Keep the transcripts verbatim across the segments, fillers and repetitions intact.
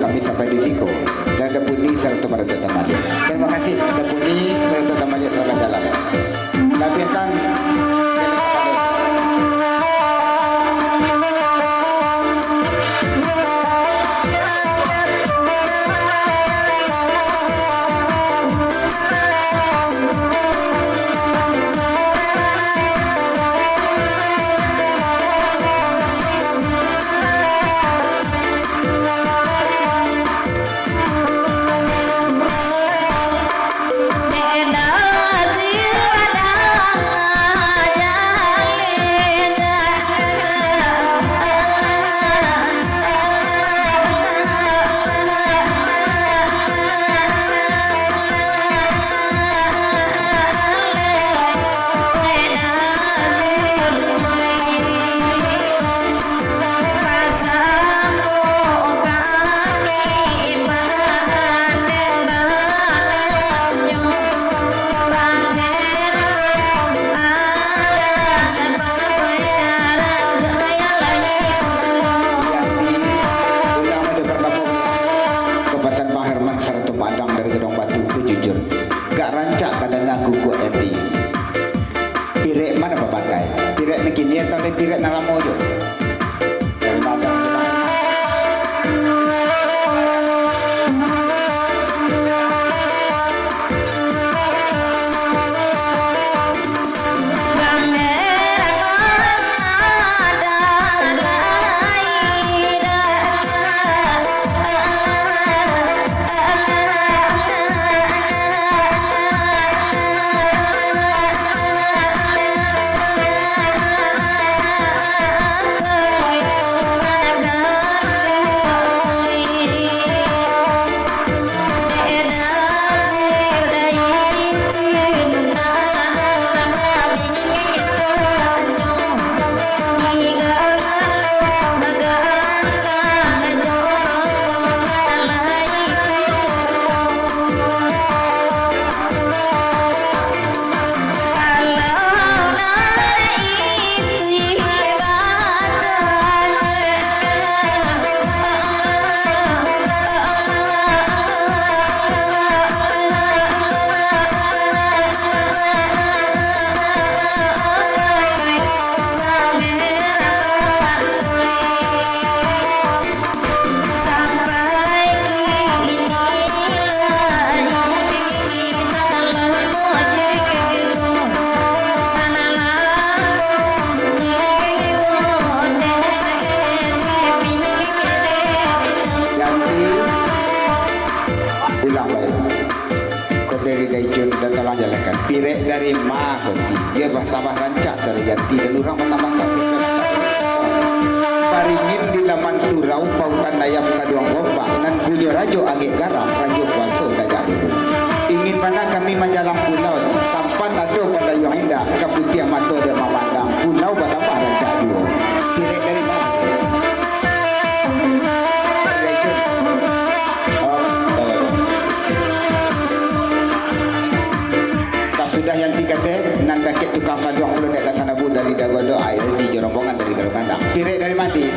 Kami sampai di siko. Dan Dapuni sarato Baratuak Tamaliak. Tarimo kasih, Dapuni Baratuak Tamaliak, salamaik jalan. Labiahkan. Urang ado partamu, kapasan Bang Herman sarato Madang dari Gadong Batu tu jujur, gak rancak ka danga guguak M D. Pirek ma nan bapakai? Pirek nan kini atau lai pirek nan lamo jo? Yanti, ulang baliak. Ko dari Daijun, dan tolong jalankan. Pirek dari ma ko ti? Iyo, batambah rancak, Sari Yanti, dan urang batambah kapik. Paringin di laman surau, pautan ayam kaduang gombak, nan punyo rajo angek garam, rajo kuaso sajak dulu. Ingin bana kami manjalang pulau, sampan ado pandayuang indak, kaputiah mato dek mamandang, pulau batambah rancak juo. Pirek dari ma? Sasudah Yanti kateh, nan dakek tukang saluang pulo dek Gasanabu dari Dagodo, aia di jo rombongan dari Gadong Kandang. Pirek dari ma ti?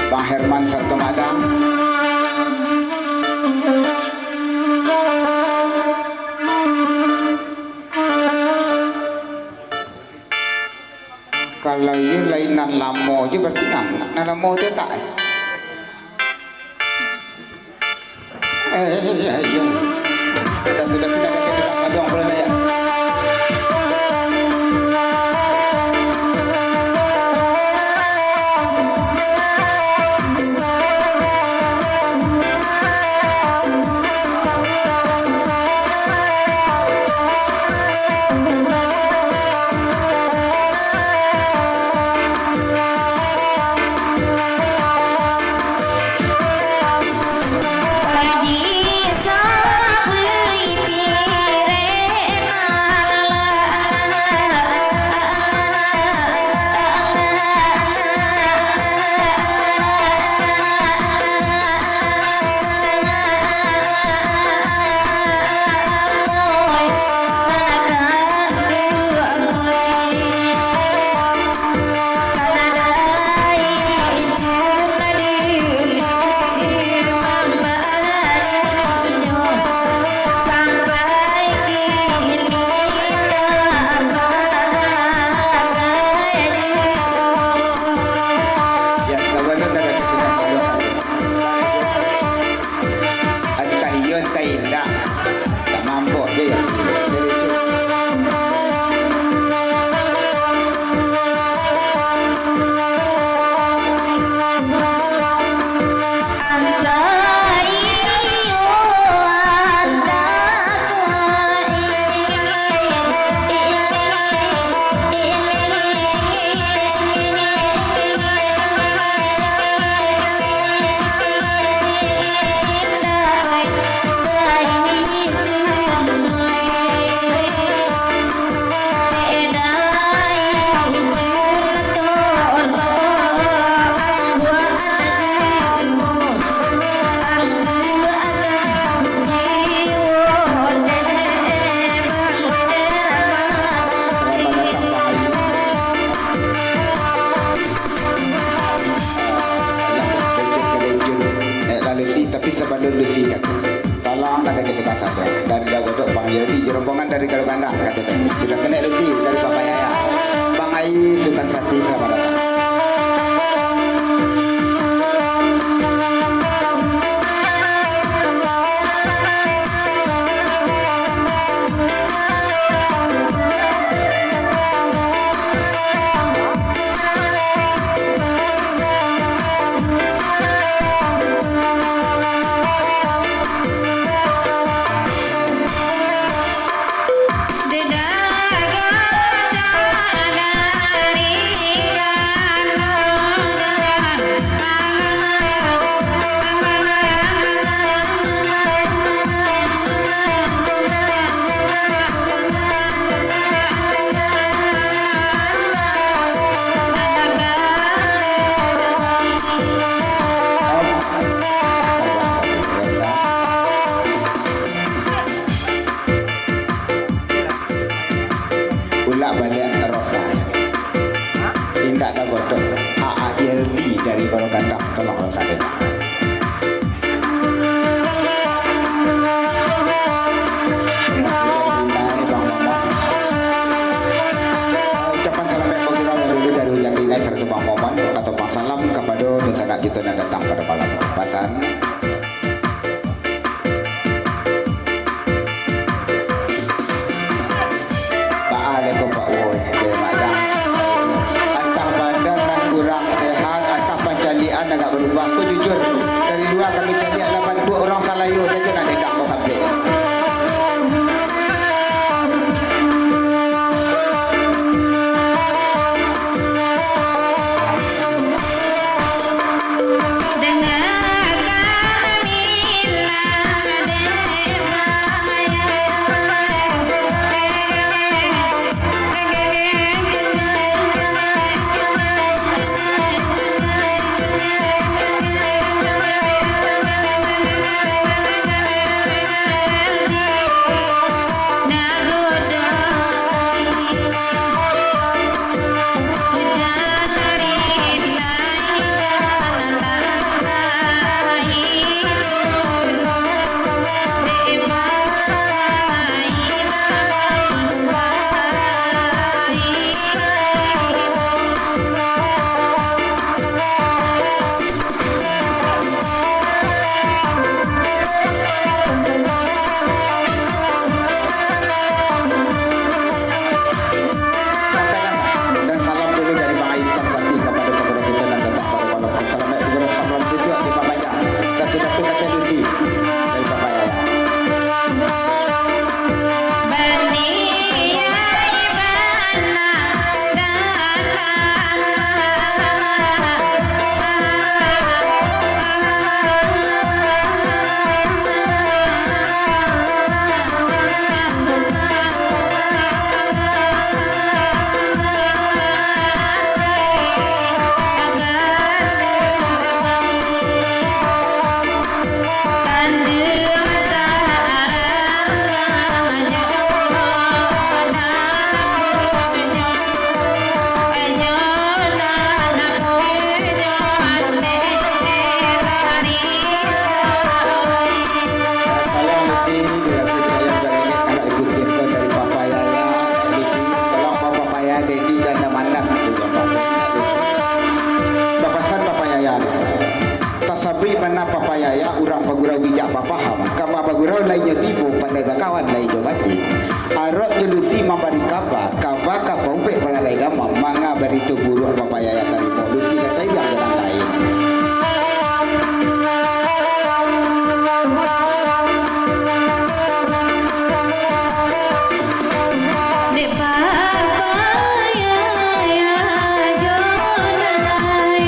Bang Herman sarato Madang. Kalau iyo lain nan lamo jo, berarti nan, nan lamo tu kak, eh? Eh, iyo, iyo. Sasudah pindah ka Gadong Kandang pulo, yo. Lucy kato. Tolong nak kito kan sajo. Dari Dagodok Bang Yodi, jo rombongan dari Galo Gandang kato tadi. Sudah kenek Lucy dari Papa Yaya. Bang Ai, Sutan Sati, selamat datang. Ulak baliak Rosa. Indak tagotok. A A I L D dari Galo Gandang, tolong Rosa dulu. Ucapan salam yang bagurau dulu dari Ujang Dinai sarato Bang Momon, atau Bang Salam kapado dunsanak kito nan datang pado malam. Pasan. Baa lai ko Pak Won, deh, Madang. Antah badan nan kurang sehat, antah pancaliakan agak barubah. Ko jujur, dari lua kami caliak lah bantuak urang Salayo sajo nan edak ko kampek. Sampaikan dan salam dulu dari Bang Ais Tan Santi kepada pengurus kita nan datang pada malam. Selamat pengurus, salam sejahtera di Bang Banyak. Sasudah tu kata Lucy dari Bang Banyak. Tolong Lucy, dilatih sayang dan ingat anak ibu Tirta dari Papa Yaya. Lucy, tolong bawa Papa Yaya, Dedi dan Mandan. Bapasan Papa Yaya, Lucy. Tasabik bana Papa Yaya, urang pagurau bijak bapaham. Kama bagurau lai nyo tibo, pandai bakawan lai jo batin. Aroknyo Lucy mambari kaba, kaba ka paubek baladai damam, manga barito buruak Papa Yaya tarimo, Lucy ka saiang jo nan lain. Dek Papa Yaya jo nan lain.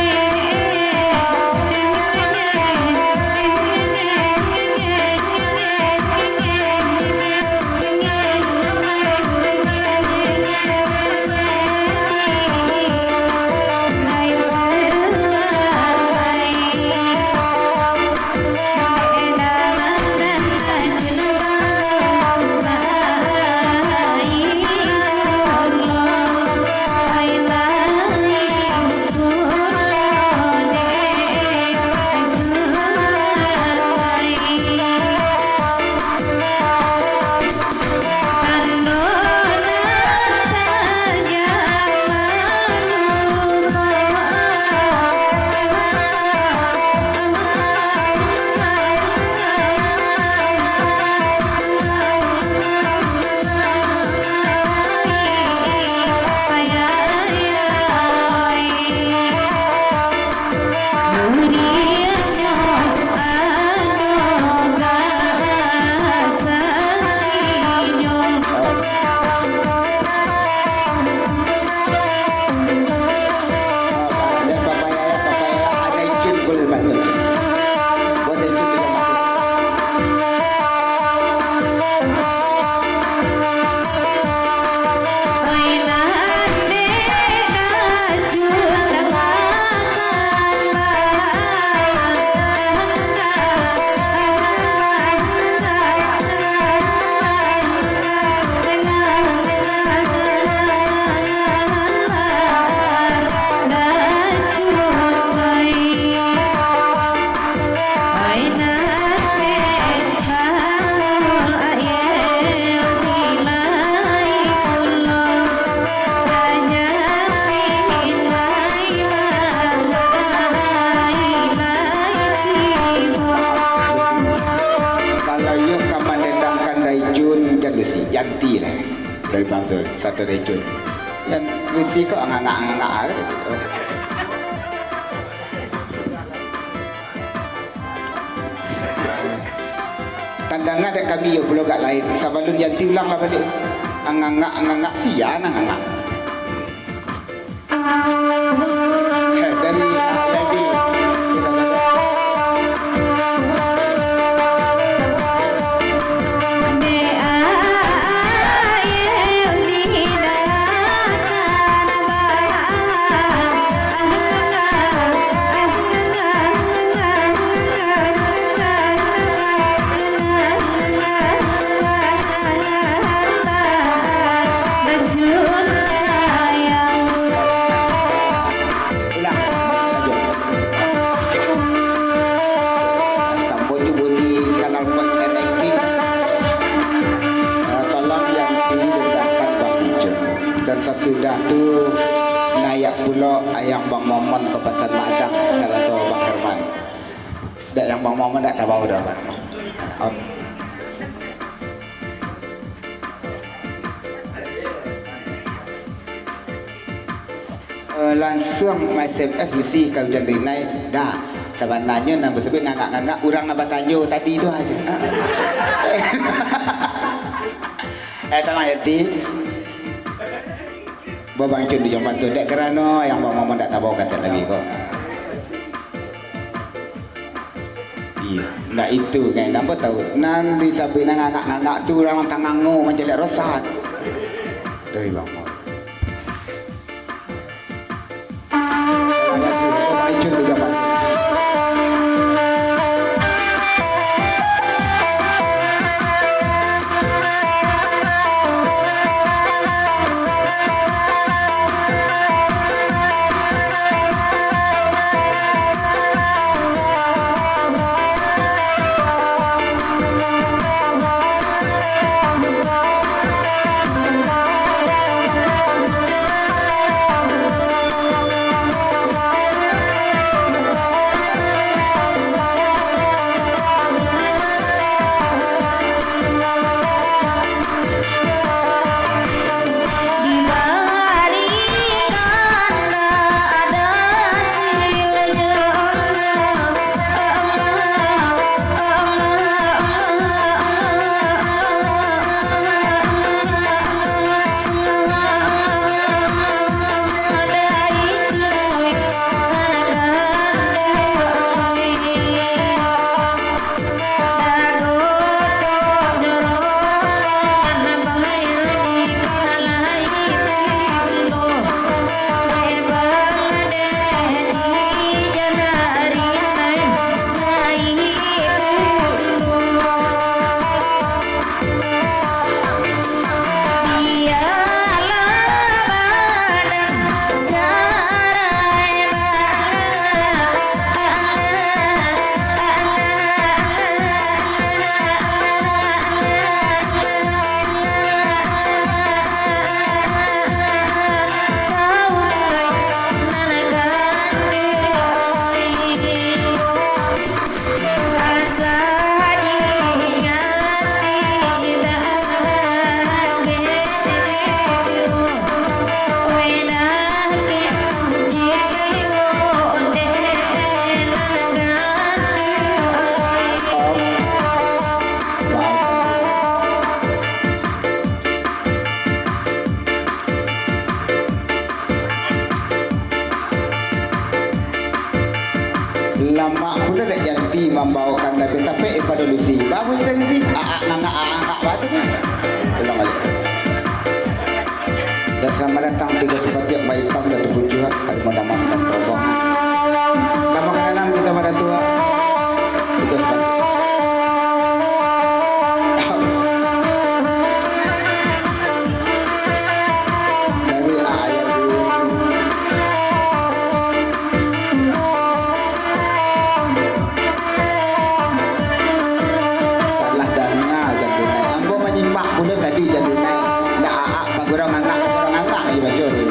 Ti lah. Dari Bang Sul, satu dari Cut. Dan bisi kok ngangak-ngangak lah gitu. Tandangan dek kami yo pulo agak lain. Sabalun Yanti ulang lah balik. Ngangak-ngangak sia nan ngangak. Eh, dari Yanti. Ulang. Lanjut. Sambung tu bunyi kanal pot R X P. Eh, tolong yang direndahkan Bang Ijun. Dan sasudah tu, nayak pulo ayang Bang Momon ka pasan Madang, sarato Bang Herman. Dak, yang Bang Momon dak tabau doh, Bang. Om. Eh, lansuang ma-S M S bisi ka Ujan Rinai, dah. Sabananyo nan basabuik ngangak-ngangak urang nan batanyo tadi tu aja. Eh, tolong Yanti. Babangcun di Jombang tu, dek karano yang Bang Momon dak tabau kaset lagi ko. Iyo, ndak itu kan, ambo tahu. Nan disabuik nan ngangak-ngangak tu urang tangango mancaliak rosat. Dari Bang Mo. Lamak pulo dek Yanti mambaokan labiah tapek daripada Lucy. Bagus Yanti. Aak ngangak, aak ngangak batu ni. Ulang balik. Dan selamat datang tigo sapatiak Mai Pam Datu Pucuak, Harimau Damang dan rombongan. Tambah kananam kita pada tua. Tigo sapatiak. Dari ayah dulu. Salah danga Ujan Rinai. Ambo manyimak pulo tadi Ujan Rinai. Ndak aak, pagurau ngangak, pagurau ngangak lagi baco tu.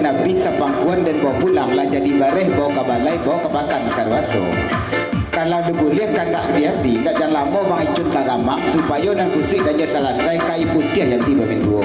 Abih sapangkuan den bawa pulang, lah jadi bareh, bawa ka balai, bawa ka pakan saraso. Kalau dibuliah kandak di ati, ndak jan lamo Bang Icun ka gamang, supayo nan kusuik danyo salasai, kai putiah janti bamintuo.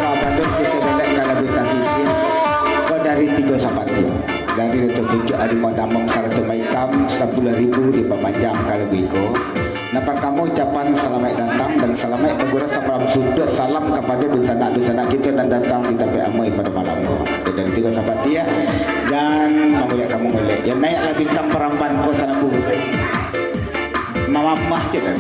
Sabalun kito balek ka lagu tasisih, ko dari Tigo Sapati, dari Dato Pucuak Harimau Damam sarato Maitam, sapuluah ribu dipamanjang ka lagu iko. Nan partamo ucapan salamaik datang dan salamaik bagurau samalam suntuak, salam kapado dunsanak-dunsanak kito nan datang di tampek amai pado malam ko. Oke, dari Tigo Sapati, ya. Jan mangulek ka mangulek. Yo, naiaklah bintang paramban ko, sanak ku. Mamamah je kan.